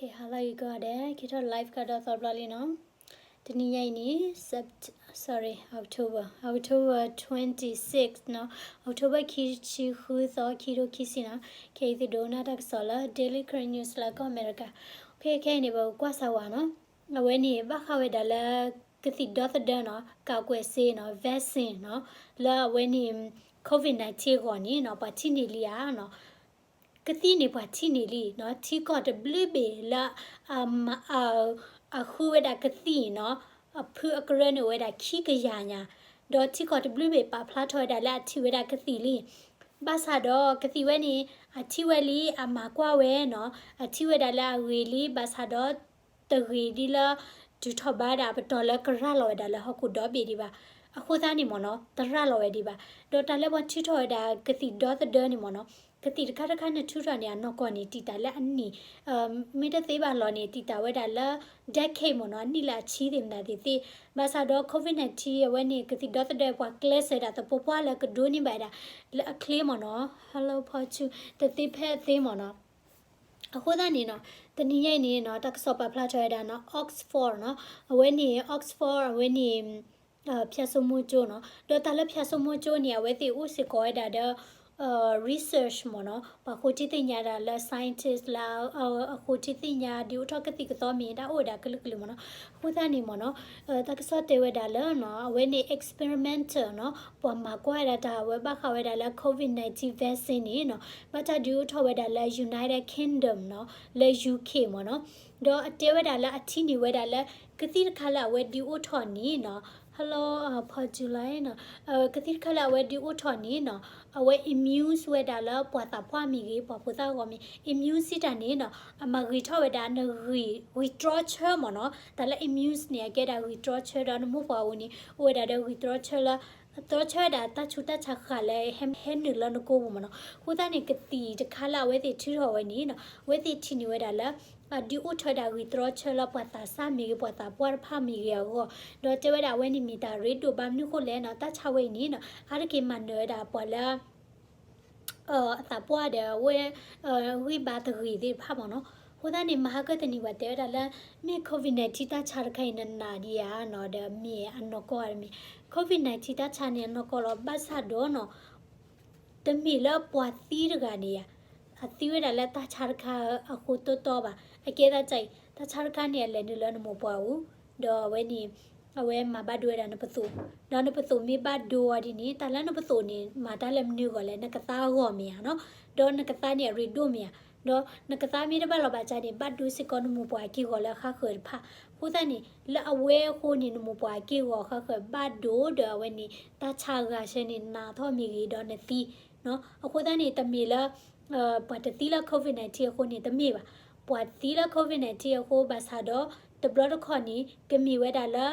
ကဲ ဟါလၢအဂ့ၤကိးဂၤဒဲး, က့ၤထီၣ် live ကဒီးသီတဘျီလံနီၤ. တနံၤညါအံၤန့ၣ် Sept-, sorry, October, October twenty-six နီၤ, October ခံဆံဃုသီ ခံထိခံဆံနီၤ. ခဲအံၤသုဒိးနၢ်တၢ်ကစီၣ်လၢ Daily Karen News လၢကီၢ်အမဲရကၤ. ခဲခဲအံၤန့ၣ် ပကကွၢ်စၢ်ဝဲနီၤ. အဝဲန့ၣ် ဘၣ်ဃးဝဲဒၣ်လၢ ကသံၣ်ဒီသဒၢနီၤ, ကာကွယ်ဆေးနီၤ, vaccine နီၤ, လၢအဝဲန့ၣ် COVID nineteen အဂီၢ်န့ၣ်နီၤ, ပှၤထံၣ်န့ၢ်လံဧါနီၤ. ကသံၣ်န့ၣ်ပှၤထံၣ်န့ၢ်လံနီၤ, ထံကီၢ်တဘျုးဘ့ၣ်လၢ အမၤအ အဃုဝဲဒၣ်ကသံၣ်နီၤ, အဖုအကရၢန့ၣ်အိၣ်ဝဲဒၣ်ခံကယၤညါ, ဒီးထံကီၢ်တဘျုးဘ့ၣ်ပာ်ဖျါထီၣ်ဝဲဒၣ်လၢအထံၣ်ဝဲဒၣ်ကသံၣ်လံ. ဘၣ်ဆၣ်ဒီးကသံၣ်ဝဲန့ၣ် အထံၣ်ဝဲလံ, အမၤကွၢ်ဝဲနီၤ, အထံၣ်ဝဲဒၣ်လၢအဂ့ၤလံ, ဘၣ်ဆၣ်ဒီး တဂ့ၤဒ်လၢ တုၤထီၣ်ဘါဒၣ်ပတီၢ်လၢကရၤလီၤဝဲဒၣ်လၢဟီၣ်ခိၣ်ဒီဘ့ၣ်ဒံးဘၣ်. အဃိသတးန့ၣ်မ့ၢ်နီၤ, တရၤလီၤဝဲဒံးဘၣ်. ဒီးတၢ်လၢပှၤထုးထီၣ်ဝဲဒၣ်ကသံၣ်ဒီသဒၢန့ၣ်မ့ၢ်နီၤ, ကသံၣ်တခါတခါနထုးထီၣ်န့ၣ် အနီၢ်ကီၢ်န့ၣ် တံာ်တာ်လၢအနံၣ်, မ့ၢ်တသ့ဘၣ်လီၤန့ၣ် တံာ်တာ်ဝဲဒၣ်လၢ decade မ့ၢ်နီၤ, အနံၣ်လၢအဆံသ့ၣ်မတၤသ့ၣ်သ့ၣ်. ဘၣ်ဆၣ်ဒီး COVID nineteen အဝဲန့ၣ် ကသံၣ်ဒီသဒၢပှၤကျဲးစၢးဒၣ်သပှၢ်ပှၢ်လၢကဒိးန့ၢ်ဘၣ်ဒၣ် လၢအချ့မ့ၢ်နီၤ, hello ဖီဆူ တသ့ဖဲအသ့မ့ၢ်နီၤ. အဃိသတးန့ၣ်နီၤ, တနံၤညါအံၤန့ၣ်နီၤ, တၢ်ကစီၣ်ပာ်ဖျါထီၣ်ဝဲဒၣ်နီၤ, Oxford နီၤ, အဝဲန့ၣ် Oxford အဝဲန့ၣ် ဖၠၣ်စိမိၤကၠိနီၤ, ဒီးတၢ်လၢဖၠၣ်စိမိၤကၠိန့ၣ် အဝဲသ့ၣ်အိၣ်စ့ၢ်ကီးဝဲဒၣ်ဒီး research မ့ၢ်နီၤ, ပှၤဃိထံသ့ၣ်ညါဒၣ်လၢ scientist လၢ အဃိထံသ့ၣ်ညါ ဒုးအိၣ်ထီၣ်ကသံၣ်ကသီမ့ၢ်တၢ်အိၣ်ဝဲဒၣ်ကလုာ်ကလုာ်မ့ၢ်နီၤ. အဃိသတးန့ၣ်မ့ၢ်နီၤ, တၢ်ကစီၣ်တဲဝဲဒၣ်လၢနီၤ, အဝဲန့ၣ် experimenter နီၤ, ပှၤမၤကွၢ်ဝဲဒၣ်တၢ်ဝဲဘၣ်ဃးဝဲဒၣ်လၢ COVID nineteen vaccine န့ၣ်နီၤ, ဘၣ်တၢ်ဒုးအိၣ်ထီၣ်ဝဲဒၣ်လၢ United Kingdom နီၤ, လၢ UK မ့ၢ်နီၤ. ဒီးအတဲဝဲဒၣ်လၢအထံၣ်န့ၢ်ဝဲဒၣ်လၢ ကသံၣ်တခါလၢအဝဲဒုးအိၣ်ထီၣ်န့ၣ်နီၤ, hello ဖီဆူလၢနီၤ, ကသံၣ်တခါလၢအဝဲဒုးအိၣ်ထီၣ်န့ၣ်နီၤ, အဝဲ immune ဝဲဒၣ်လၢပှၤသးပှၢ်မ့ၢ်ဂ့ၤ ပှၤဖိသၣ်ဂီၢ်မ့ၢ် immune စံးတၢ်န့ၣ်နီၤ, အမၤဂ့ၤထီၣ်ဝဲဒၣ်နဂံၢ် ဂံၢ်တြီဆၢမ့ၢ်နီၤ. တၢ်လၢ immune န့ၣ် အကဲဒၣ်ဂံၢ်တြီဆၢ ဒီးနမိၢ်ပှၢ်အူန့ၣ် အိၣ်ဝဲဒၣ်ဒီးဂံၢ်တြီဆၢလၢ တြီဆၢဝဲဒၣ်တၢ်ဆူးတၢ်ဆါဃၣ်လၢ ဟဲနုာ်လၢနကိပူၤမ့ၢ်နီၤ. အဃိသတးန့ၣ် ကသံၣ်တခါလၢအဝဲသ့ၣ်ထုးထီၣ်ဝဲန့ၣ်နီၤ, အဝဲသ့ၣ်ထံၣ်န့ၢ်ဝဲဒၣ်လၢ အဒုးအိၣ်ထီၣ်ဝဲဒၣ်ဂံၢ်တြီဆၢလၢပှၤသးစၢ်မ့ၢ်ဂ့ၤ ပှၤသးပှၢ်တဖၣ်မ့ၢ်ဂ့ၤအဂီၢ်, ဒီးတဲဝဲဒၣ်အဝဲန့ၣ်မ့ၢ်တၢ်ရ့ဒိၣ်ဘၣ်မနုၤဃိလဲၣ်နီၤ, တၢ်ဆါဝဲအံၤန့ၣ်နီၤ, အါတက့ၢ်မၤနၢၤဝဲဒၣ်ပှၤလၢ အသးပှၢ်ဒီးအဝဲ ဂံၢ်ဘါတဂ့ၤသ့ၣ်တဖၣ်မ့ၢ်နီၤ. အဃိသတးန့ၣ် မဟါကတနံၤပှၤတဲဝဲဒၣ်လၢ မ့ၢ် COVID nineteen တၢ်ဆါတခါအံၤနနာ်ဒံးဧါနီၤ, ဒီးမ့ၢ်အနီၢ်ကီၢ်ဧါတမ့ၢ်. COVID nineteen တၢ်ဆါန့ၣ်အနီၢ်ကီၢ်လီၤ, ဘၣ်ဆၣ်ဒီးနီၤ တမ့ၢ်လၢပှၤသံတဂၤန့ၣ်ဧါ, အသံဝဲဒၣ်လၢတၢ်ဆါတခါအဃိတီတီဘၣ်. အကဲသးဒ်အံၤ တၢ်ဆါတခါန့ၣ် အလဲၤနုာ်လၢနမိၢ်ပှၢ်အူ, ဒီးအဝဲန့ၣ် အဝဲမၤဘၣ်ဒိဝဲဒၣ်နပသိၣ်, ဒီးနပသိၣ်မ့ၢ်ဘၣ်ဒိအီၤဒ်န့ၣ် တၢ်လၢနပသိၣ်န့ၣ် မၤတၢ်လၢမနုၤအဂီၢ်လဲၣ်, နကသါအဂီၢ်မ့ၢ်ဧါနီၤ, ဒီးနကသါန့ၣ်အရ့ဒိၣ်မ့ၢ်ဧါ, ဒီးနကသါမ့ၢ်တဘၣ်လီၤဘၣ်ဆၣ်န့ၣ် ဘၣ်ဒိစ့ၢ်ကီးနမိၢ်ပှၢ်အက့ၢ်အဂီၤလၢအဃါဃၢၤတဖၣ်. အဃိသတးန့ၣ် လၢအဝဲအဃိန့ၣ် နမိၢ်ပှၢ်အက့ၢ်အဂီၤအဃါဃၢၤဘၣ်ဒိဒီးအဝဲန့ၣ် တၢ်ဆါဂၤဆၢန့ၣ် နၤထီၣ်မ့ၢ်ဂ့ၤဒီးနသံ အဃိသတးန့ၣ် တမ့ၢ်လၢ ပှၤတသံလၢ COVID nineteen အဃိန့ၣ် တမ့ၢ်ဘၣ်. ပှၤသံလၢ COVID nineteen အဃိ ဘၣ်ဆၣ်ဒီး တဘျီတခီၣ်န့ၣ် ကမ့ၢ်ဝဲဒၣ်လၢ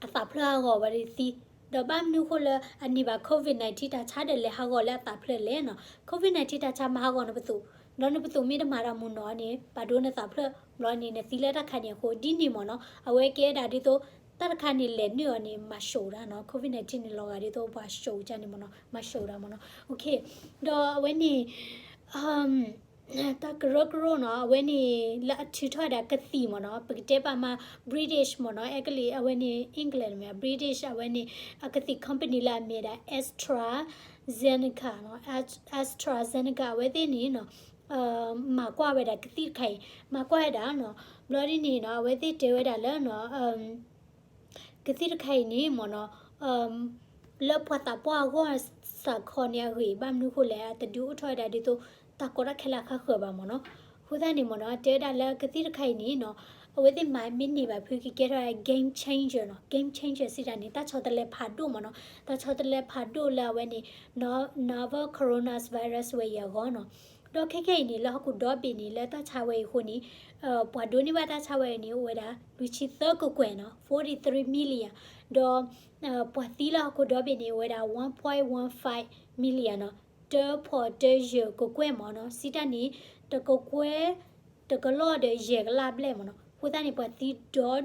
အသးဖျၢၣ်ဟးဂီၤဝဲဒၣ်သံ, ဒီးဘၣ်မနုၤဃိလၢအန့ၢ်ဘၣ် COVID nineteen တၢ်ဆါဒီးလဲၤဟးဂီၤလၢအသးဖျၢၣ်လဲၣ်နီၤ. COVID nineteen တၢ်ဆါမၤဟးဂီၤနပသိၣ်, ဒီးနပသိၣ်မ့ၢ်တမၤတၢ်မုာ်နီၤန့ၣ် ဘၣ်ဒိနသးဖျၢၣ် ဘျီန့ၣ် နသံလၢတၢ်ခါန့ၣ်အဃိ ဒ်န့ၣ်မ့ၢ်နီၤ. အဝဲကဲဒၣ်ဒ်သိး တၢ်တခါန့ၣ်လဲၤနုာ်အီၤန့ၣ် မၤၡိးတၢ်နီၤ. COVID nineteen န့ၣ် လီၤဂာ်ဒ်သိးပှၤၡိးကန့ၣ်မ့ၢ်နီၤ, မၤၡိးတၢ်မ့ၢ်နီၤ. ဒီးအဝဲန့ၣ် တၢ်ကရၢကရိနီၤ, အဝဲန့ၣ် လၢအထုးထီၣ်ဝဲဒၣ်ကသံၣ်မ့ၢ်နီၤ, ပကတဲပာ်မး British မ့ၢ်နီၤ, အဲကလံး အဝဲန့ၣ် England မ့ၢ် British အဝဲန့ၣ် အကသံၣ် company လၢအမ့ၢ်ဒၣ် AstraZeneca နီၤ, AstraZeneca အဝဲသ့ၣ်န့ၣ်နီၤ, မၤကွၢ်ဝဲဒၣ်ကသံၣ်တခါအံၤ, မၤကွၢ်ဝဲဒၣ်နီၤ, ဘျီဒ်န့ၣ်နီၤ, အဝဲသ့ၣ်တဲဝဲဒၣ်လၢနီၤ ကသံၣ်တခါအံၤန့ၣ်မ့ၢ်နီၤ, လၢပှၤသးပှၢ်အဂီၢ်စ့ၢ်ကီးန့ၣ်အဂ့ၢ် ဘၣ်မနုၤဃိလဲၣ်, အတဒုးအိၣ်ထီၣ်ဝဲဒၣ်ဒ်သိး တၢ်ကီတၢ်ခဲလၢအဃါဃၢၤဘၣ်မ့ၢ်နီၤ. အဃိသတးန့ၣ်မ့ၢ်နီၤ, တဲဝဲဒၣ်လၢကသံၣ်တခါအံၤန့ၣ်နီၤ, အဝဲသ့ၣ်မၤမ့ၢ်န့ၢ်ဘၣ်ဖုကကဲထီၣ် game changer နီၤ. Game changer စံးတၢ်န့ၣ် တၢ်ဆီတလဲဖးဒိၣ်မ့ၢ်နီၤ, တၢ်ဆီတလဲဖးဒိၣ်လၢအဝဲန့ၣ် novel coronavirus ဝဲအံၤအဂီၢ်နီၤ. ဒီးခဲခဲအံၤန့ၣ် လၢဟီၣ်ခိၣ်ဒီဘ့ၣ်န့ၣ် လၢတၢ်ဆါဝဲအံၤအဃိန့ၣ် ပှၤဒိးန့ၢ်ဘၣ်တၢ်ဆါဝဲအံၤန့ၣ် အိၣ်ဝဲဒၣ် လွံၢ်ဆံသၢကကွဲၢ်နီၤ, forty-three million, ဒီး ပှၤသံလၢဟီၣ်ခိၣ်ဒီဘ့ၣ်န့ၣ် အိၣ်ဝဲဒၣ် one point one five million နီၤ, တၢဖီၣ်တယဲၢ်ကကွဲၢ်မ့ၢ်နီၤ, စံးတၢ်န့ၣ် တကကွဲၢ် တကလီၢ်ဒီးယဲၢ်ကလးဘျဲၣ်မ့ၢ်နီၤ. အဃိသတးန့ၣ် ပှၤသံဒ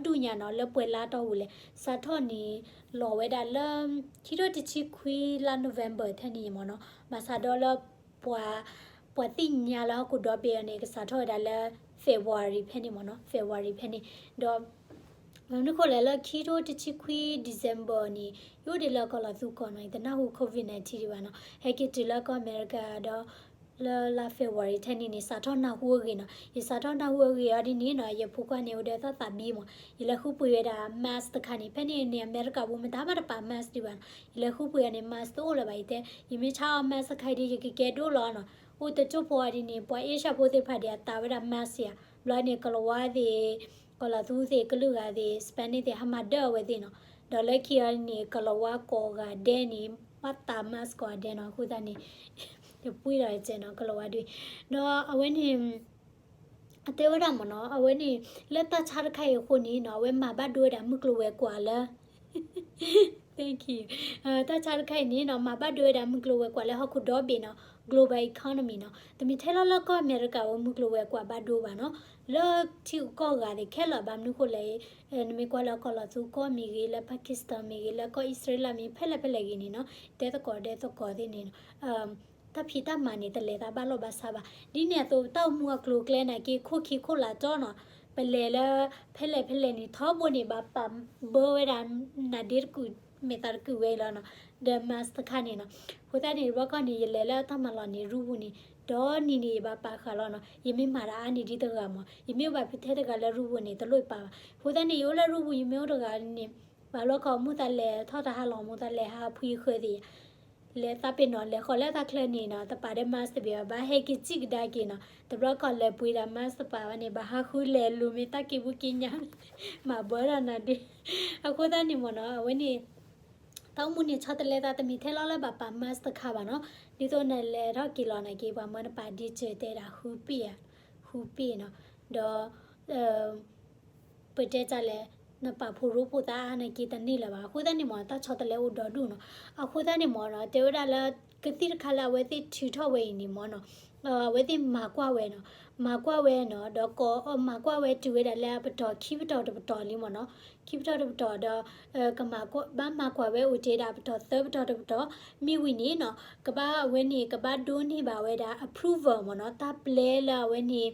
ီဒူၣ်ညါနီၤ လၢပှဲၤလါတီၢ်ပူၤလဲၣ်, စးထီၣ်န့ၣ် လီၤဝဲဒၣ်လၢ ခံထိတဆံခွံလါ November ထဲန့ၣ်မ့ၢ်နီၤ, ဘၣ်ဆၣ်ဒီးလၢပှၤ ပှၤသ့ၣ်ညါလၢဟီၣ်ခိၣ်ဒီဘ့ၣ်အီၤန့ၣ် ကစးထီၣ်ဝဲဒၣ်လၢ February ဖဲန့ၣ်မ့ၢ်နီၤ, February ဖဲန့ၣ်, ဒီး မနုၤဃိလဲၣ်လၢခံထိတဆံခွံ December န့ၣ် ယအိၣ်ဒံးလၢကီၢ်လီၤသူကီၢ်နီၤ, ယတနၢ်ဟူ COVID nineteen ဒံးဘၣ်နီၤ, ဟဲက့ၤတုၤလၢကီၢ်အမဲရကၤဒီး လၢလါ February ထဲန့ၣ်န့ၣ် စးထီၣ်နၢ်ဟူအဂ့ၢ်နီၤ, ယစးထီၣ်နၢ်ဟူအဂ့ၢ်အီၤဒ်န့ၣ်နီၤ, ယဖိခွါန့ၣ် အိၣ်ဒီးသီၣ်သးဘံမ့ၢ်, ယလဲၤဃုပှ့ၤဝဲဒၣ် mask တခါန့ၣ်, ဖဲန့ၣ်န့ၣ် အမဲရကၤပူၤမတၤမးတပာ် mask ဒံးဘၣ်နီၤ, ယလဲၤဃုပှ့ၤအီၤန့ၣ် mask တအိၣ်လၢၤဘၣ်, ယတဲ ယမ့ၢ်ဆါအီၣ် mask တခါအံၤဒီး ယကကဲဒိၣ်လီၤနီၤ, အိၣ်တကၠိၢ်ဖိအီၤဒ်န့ၣ် ပှၤ Asia ဖိသ့ၣ်တဖၣ်ဒီးအသးဝဲဒၣ် mask ယၤ, ဘျီန့ၣ် ကလၤဝါသ့ၣ် ကီၢ်လီၤသူသ့ၣ် ကလုာ်ဂၤသ့ၣ် Spanish သ့ၣ် ဟးမၤဒၢအဝဲသ့ၣ်နီၤ, ဒီးလၢခံအီၤန့ၣ် ကလၤဝါကိးဂၤဒဲးန့ၣ် ဘၣ်သး mask ကိးဂၤဒဲးနီၤ, အဃိသတးန့ၣ် ယပှ့ၤဒီးယကဲနီၤ ကလၤဝါဒ်, ဒီးအဝဲန့ၣ် အတဲဝဲဒၣ်မ့ၢ်နီၤ, အဝဲန့ၣ် လၢတၢ်ဆါတခါအံၤအဃိန့ၣ်နီၤ, အဝဲမၤဘၣ်ဒိဝဲဒၣ်မုၢ်ကျိၤဝဲၤကွာ်လၢ Thank you. တၢ်ဆါတခါအံၤန့ၣ်နီၤ, မၤဘၣ်ဒိဝဲဒၣ်မုၢ်ကျိၤဝဲၤကွာ်လၢဟီၣ်ခိၣ်ဒီဘ့ၣ်နီၤ, global economy နီၤ, တမ့ၢ်ထဲလီၤလၢကီၢ်အမဲရကၤဝဲမုၢ်ကျိၤဝဲၤကွာ်ဘၣ်ဒိဘၣ်နီၤ, လၢထံဂုၤကီၢ်ဂၤသ့ၣ်ခဲလၢာ်ဘၣ်, မနုၤဃိလဲၣ်, နမ့ၢ်ကွၢ်လၢကီၢ်လီၤသူကီၢ်မ့ၢ်ဂ့ၤ, လၢ Pakistan မ့ၢ်ဂ့ၤ, လၢကီၢ်အံၣ်စရ့လးမ့ၢ် ဖဲလဲၣ်ဖဲလဲၣ်ဂ့ၤန့ၣ်နီၤ, ဒဲသကိးဒဲသကိးသ့ၣ်န့ၣ်နီၤ တၢ်ဖံးတၢ်မၤန့ၣ် တလဲၤသးဘၣ်လိာ်ဘၣ်ဆါဘၣ်. ဒ်န့ၣ်အသိး တၢ်အိၣ်မူအကျိၤအကျဲနာ်က့ ခိၣ်ခံခိၣ်လာ်တီနီၤ, ပလဲၤလၢ ဖဲလဲၣ်ဖဲလဲၣ်န့ၣ် ထီဘိန့ၣ် ဘၣ်ပာ်ဘၢဝဲဒၣ် နဒ့တကုာ် မဲာ်သးတကုာ်ဝဲလီၤနီၤ, ဒီး mask တခါန့ၣ်နီၤ. အဃိသတးန့ၣ် တဘျီခီန့ၣ် ယလဲၤလၢတၢ်မၤလီၢ်န့ၣ် ရူပူၤန့ၣ် ဒီနံၤန့ၣ် ယဘၣ်ပာ်ဃာ်လီၤနီၤ. ယမ့ၢ်မၤတၢ်အါန့ၢ်ဒ်တဂၤမး, ယမ့ၢ်အိၣ်ဘၣ်ဖဲထဲတဂၤလၢရူပူၤန့ၣ် တလိၣ်ယပာ်ဘၣ်. အဃိသတးန့ၣ် ယအိၣ်လၢရူပူၤ ယမ့ၢ်အိၣ်တဂၤန့ၣ် ဘၣ်ဘျီခီ မိၢ်သးလဲၤထီၣ်တၢ်ဟးလီၤ မိၢ်သးလဲၤဟးဖှံဃၢၤသ့ၣ်ယၤ လဲၤသးပ့ၤနီၣ် လဲၤဃီၤလၢတၢ်ချၢန့ၣ်နီၤ, တပာ်ဒီး mask တဘ့ၣ်ဘၣ်, ဘၣ်ဟဲက့ၤစံၣ်ကဒါက့ၤနီၤ. တဘျီခီလဲၤပှ့ၤဒၣ် mask တပာ်ဘၣ်န့ၣ် ဘၣ်ဟးဃုလဲၤလူၤမ့ၢ်တၢ်က့ၤဘူးက့ၤညါ မၤဘၢဒၣ်နၤဒုး. အဃိသတးန့ၣ်မ့ၢ်နီၤ, အဝဲန့ၣ် တၢ်အိၣ်မူန့ၣ် ဆီတလဲသးတမံၤထဲလီၤလၢဘၣ်ပာ် mask တခါဘၣ်နီၤ. ဒ်သိးနလဲၤထီၣ်က့ၤလီၤနာ်က့ ပှၤမၢနပာ်ဒ့စၢၤတဲဒၣ် ဃုပ့ၢ်ဧါ, ဃုပ့ၢ်နီၤ. ဒီး ပတဲတၢ်လဲၣ်, နပာ်ဖှိၣ်ရိဖှိၣ်သးအါနာ်က့တန့ၢ်လၢၤဘၣ်. အဃိသတးန့ၣ်မ့ၢ် တၢ်ဆီတလဲအိၣ်ဒီဒူၣ်နီၤ. အဃိသတးန့ၣ်မ့ၢ်နီၤ, တဲဝဲဒၣ်လၢ ကသံၣ်တခါလၢအဝဲသ့ၣ်ထုးထီၣ်ဝဲအံၤန့ၣ်မ့ၢ်နီၤ, အဝဲသ့ၣ်မၤကွၢ်ဝဲနီၤ, မၤကွၢ်ဝဲနီၤ, ဒီးကိး မၤကွၢ်ဝဲတုၤဝဲဒၣ်လၢအပတီၢ်ခံပတီၢ်တပတီၢ်လံမ့ၢ်နီၤ, ခံပတီၢ်တပတီၢ်ဒီး ကမၤကွၢ် ဘၣ်မၤကွၢ်ဝဲအိၣ်တ့ၢ်ဒၣ်အပတီၢ်သၢပတီၢ်တပတီၢ်, မ့ၢ်ဝံၤန့ၣ်နီၤ, ကဘၣ်အဝဲန့ၣ် ကဘၣ်ဒိးန့ၢ်ဘၣ်ဝဲဒၣ် approval မ့ၢ်နီၤ, တၢ်ပျဲလၢအဝဲန့ၣ်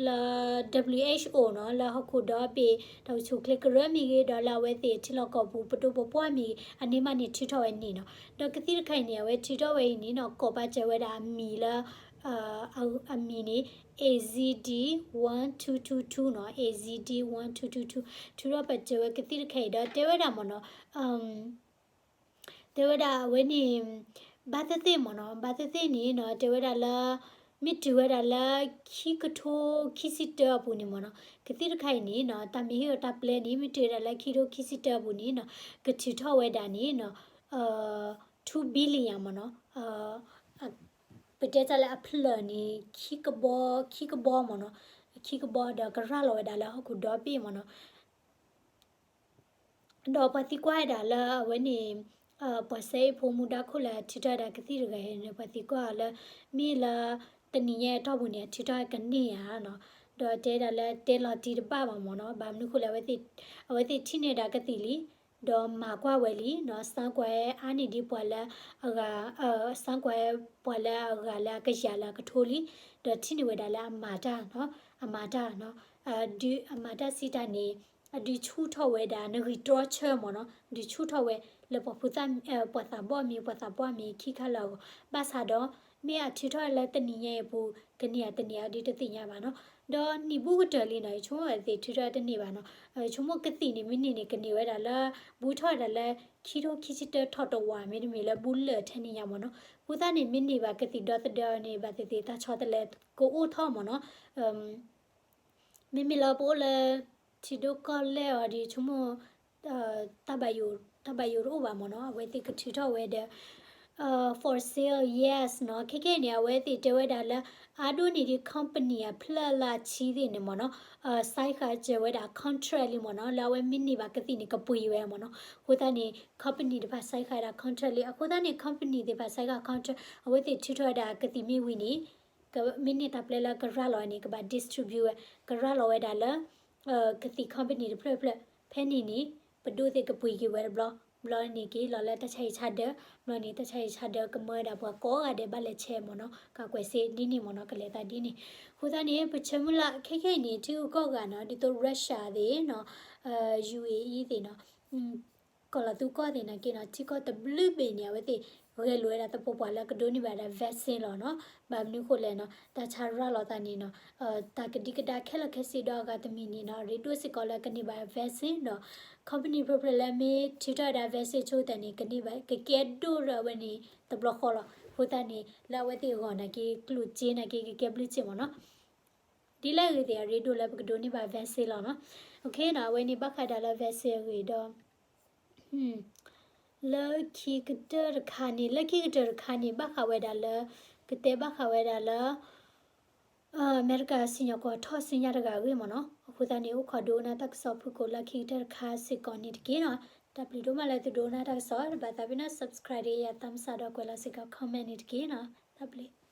လၢ WHO နီၤ, လၢဟီၣ်ခိၣ်ဒီဘ့ၣ် တၢ်အိၣ်ဆူၣ်အိၣ်ချ့ကရၢမ့ၢ်ဂ့ၤ, ဒီးလၢအဝဲသ့ၣ်ထံလီၢ်ကီၢ်ပူၤ ပဒိၣ်ပပှၢ်မ့ၢ်ဂ့ၤ, အန့ၣ်မးန့ၣ်ထုးထီၣ်ဝဲန့ၣ်နီၤ. ဒီးကသံၣ်တခါအံၤန့ၣ် အဝဲထုးထီၣ်ဝဲအံၤန့ၣ်နီၤ, ကိးပာ်စၢၤဝဲဒၣ်အမံၤလၢ အမံၤန့ၣ် A Z D one two two two နီၤ, A Z D one two two two, ထုးထီၣ်ပာ်စၢၤဝဲကသံၣ်တခါအံၤဒီးတဲဝဲဒၣ်မ့ၢ်နီၤ, တဲဝဲဒၣ်အဝဲန့ၣ် ဘၣ်သ့ၣ်သ့ၣ်မ့ၢ်နီၤ, ဘၣ်သ့ၣ်သ့ၣ်န့ၣ်နီၤ, တဲဝဲဒၣ်လၢ မ့ၢ်တုၤဝဲဒၣ်လၢ ခံကထိခံဆံတၢအပူၤန့ၣ်မ့ၢ်နီၤ, ကသံၣ်တခါအံၤန့ၣ်နီၤ, တၢ်မ့ၢ်ဟ့ၣ်အီၤတၢ်ပျဲန့ၣ် မ့ၢ်တုၤဝဲဒၣ်လၢခံကထိခံဆံတၢအပူၤန့ၣ်နီၤ, ကထုးထီၣ်ဝဲဒၣ်န့ၣ်နီၤ, two billion မ့ၢ်နီၤ, ပတဲတၢ်လၢအဖျၢၣ်န့ၣ် ခံကဘီ ခံကဘီမ့ၢ်နီၤ, ခံကဘီဒီးကရၤလီၤဝဲဒၣ်လၢဟီၣ်ခိၣ်ဒီဘ့ၣ်မ့ၢ်နီၤ. ဒီးပှၤသံကွၢ်ဝဲဒၣ်လၢအဝဲန့ၣ် ပှၤစဲအ့ၣ်ဖိမူဒါခိၣ်လၢအထုးထီၣ်ဝဲဒၣ်ကသံၣ်တဂၤအံၤန့ၣ် ပှၤသံကွၢ်အီၤလၢ မ့ၢ်လၢတနံၤညါအတီၢ်ပူၤန့ၣ် အထုးထီၣ်ကန့ၢ်ဧါနီၤ, ဒီးတဲဒၣ်လၢတဲလီၤတံၢ်တဘၣ်ဘၣ်မ့ၢ်နီၤ, ဘၣ်မနုၤဃိလဲၣ် အဝဲသ့ၣ်ထံၣ်န့ၢ်ဝဲဒၣ်ကသံၣ်လံ, ဒီးမၤကွၢ်ဝဲလံနီၤ, စမ်းကွၢ်အါန့ၢ်ဒံးပှၤလၢအဂၤ, စမ်းကွၢ်ပှၤလၢအဂၤလၢအကယၤလၢအကထိလံ, ဒီးထံၣ်န့ၢ်ဝဲဒၣ်လၢအမၤတၢ်နီၤ, အမၤတၢ်နီၤ, ဒုးအမၤတၢ်စံးတၢ်န့ၣ် အဒုးဆူၣ်ထီၣ်ဝဲဒၣ် နဂံၢ်တြီဆၢမ့ၢ်နီၤ, ဒုးဆူၣ်ထီၣ်ဝဲလၢပှၤဖိသၣ်, ပှၤသးဘီၣ်မ့ၢ် ပှၤသးပှၢ်မ့ၢ်ခံခါလၢအဂီၢ်, ဘၣ်ဆၣ်ဒီး မ့ၢ်အထုးထီၣ်လၢတနံၤညါအံၤအပူၤ ကန့ၢ်ဧါတန့ၢ်ဧါဒုးတသ့ၣ်ညါဘၣ်နီၤ, ဒီးနံၣ်ဘူးကတၢၢ်လံနီၤ, ယဆိကမိၣ်အဝဲသ့ၣ်ထုးထီၣ်တန့ၢ်ဘၣ်နီၤ, ယဆိကမိၣ်ကသံၣ်န့ၣ် မ့ၢ်န့ၢ်န့ၣ် ကန့ၢ်ဝဲဒၣ်လၢ ဘူးထီၣ်ဝဲဒၣ်လၢ ခံထိခံဆံတၢထီၣ်တဝာ် မ့တမ့ၢ်လၢဘူးလၢာ်ထဲန့ၣ်ညါမ့ၢ်နီၤ, အဃိသတးန့ၣ် မ့ၢ်န့ၢ်ဘၣ်ကသံၣ်ဒီသဒၢန့ၣ် ဘၣ်သ့ၣ်သ့ၣ်တၢ်ဆီတလဲကအိၣ်ထီၣ်မ့ၢ်နီၤ, မ့မ့ၢ်လၢပအိၣ်လၢ ထံဒိၣ်ကီၢ်လဲၢ်အီၤဒီး ဆိကမိၣ် တၢ်ဘၣ်ယိၣ်တအိၣ်ဘၣ်မ့ၢ်နီၤ, အဝဲသ့ၣ်ကထုးထီၣ်ဝဲဒီး for sale yes နီၤ, ခဲကနံၣ်အံၤန့ၣ် အဝဲသ့ၣ်တဲဝဲဒၣ်လၢ အါဒိၣ်န့ၢ်ဒံး company အဖျၢၣ်လၢအဆံသ့ၣ်န့ၣ်မ့ၢ်နီၤ, sign ဃာ်စၢၤဝဲဒၣ် contract လံမ့ၢ်နီၤ, လၢအဝဲမ့ၢ်န့ၢ်ဘၣ်ကသံၣ်န့ၣ် ကပှ့ၤဝဲမ့ၢ်နီၤ, အဃိသတးန့ၣ် company တဖၣ် sign ဃာ်ဝဲဒၣ် contract လံ, အဃိသတးန့ၣ် company သ့ၣ်တဖၣ် sign ဃာ် contract အဝဲသ့ၣ်ထုးထီၣ်ဝဲဒၣ်ကသံၣ်မ့ၢ်ဝံၤန့ၣ် မ့ၢ်န့ၢ်တၢ်ပျဲလၢကရၤလီၤန့ၣ် ကဘၣ် distribute ဝဲ ကရၤလီၤဝဲဒၣ်လၢ ကသံၣ် company တဖျၢၣ်ဖျၢၣ်, ဖဲန့ၣ်န့ၣ် ပဒိၣ်သ့ၣ်ကပှ့ၤက့ၤဝဲတဘျီ ဘျီန့ၣ်က့ၤလီၤလၢတၢ်ဆါဟံၣ်ဆါဒၢ, ဘျီန့ၣ် တၢ်ဆါဟံၣ်ဆါဒၢကမၢဝဲဒၣ်ပှၤကိးဂၤဒဲးဘၣ်လဲၤဆဲးမ့ၢ်နီၤ, ကကွဲးစ့ဒ်န့ၣ်မ့ၢ်နီၤ, ကလဲၤသးဒ်န့ၣ်. အဃိသတးန့ၣ် ပဆၢမုၢ်လၢ်ခဲခဲအံၤန့ၣ် ထံဂုၤကီၢ်ဂၤနီၤ, ဒ်သိး Russia သ့ၣ်နီၤ, အ UAE သ့ၣ်နီၤ, ကီၢ်လီၤသူကီၢ်သ့ၣ်နာ်က့နီၤ, ထံကီၢ်တဘျုးဘ့ၣ်န့ၣ် အဝဲသ့ၣ်ဂဲၤလိာ်ဝဲဒၣ်သပှၢ်ပှၢ်လၢကဒိးန့ၢ်ဘၣ်ဒၣ် vaccine လီၤနီၤ. ဘၣ်မနုၤဃိလဲၣ်နီၤ, တၢ်ဆါရၤလီၤသးန့ၣ်နီၤ, တၢ်ကဒံကဒါခဲလၢာ်ခဲဆ့ဒီးအဂၤတမံၤန့ၣ်နီၤ, အရ့ဒိၣ်စ့ၢ်ကီးလၢကန့ၢ်ဘၣ် vaccine ဒီး company ဖျၢၣ်ဖျၢၣ်လၢမ့ၢ်ထုးထီၣ်ဝဲဒၣ် vaccine ဆိသတးန့ၣ် ကန့ၢ်ဘၣ် ကကဲဒိၣ်ဒီးအဝဲန့ၣ်တဘျီဃီလီၤ. အဃိသတးန့ၣ် လၢအဝဲသ့ၣ်အဂီၢ်နာ်က့ ကျိၣ်စ့နာ်က့ ကကဲဘျုးစ့ၢ်မ့ၢ်နီၤ. ဒ်လဲၣ်ဂ့ၤသ့ၣ်အရ့ဒိၣ်လၢပကဒိးန့ၢ်ဘၣ် vaccine လီၤနီၤ. အဝဲန့ၣ်ဘၣ်ဃးဒၣ်လၢ vaccine အဂ့ၢ်ဒီး လၢခံကတၢၢ်တခါန့ၣ်, လၢခံကတၢၢ်တခါန့ၣ် ဘၣ်ဃးဝဲဒၣ်လၢ ကတဲဘၣ်ဃးဝဲဒၣ်လၢ အမဲရကၤစံၣ်ညီၣ်ကွီၢ်ထီၣ်ဆူညါတဂၤအဂ့ၢ်မ့ၢ်နီၤ. အဃိသတးန့ၣ် အိၣ်ခိးဒိကနၣ်တၢ်ကစီၣ်ဖုၣ်ကိာ်လၢခံကတၢၢ်တခါစ့ၢ်ကီးန့ၣ်တက့ၢ်နီၤ. တၢ်ဘျုးဒိၣ်မးလၢသုဒိကနၣ်တၢ်ကစီၣ်, တဘၣ်သးပ့ၤနီၣ် subscribe ဒီးယၤသးမစးဒီးကွဲးလီၤစ့ၢ်ကီး comment န့ၣ်တက့ၢ်နီၤ. တၢ်ဘျုး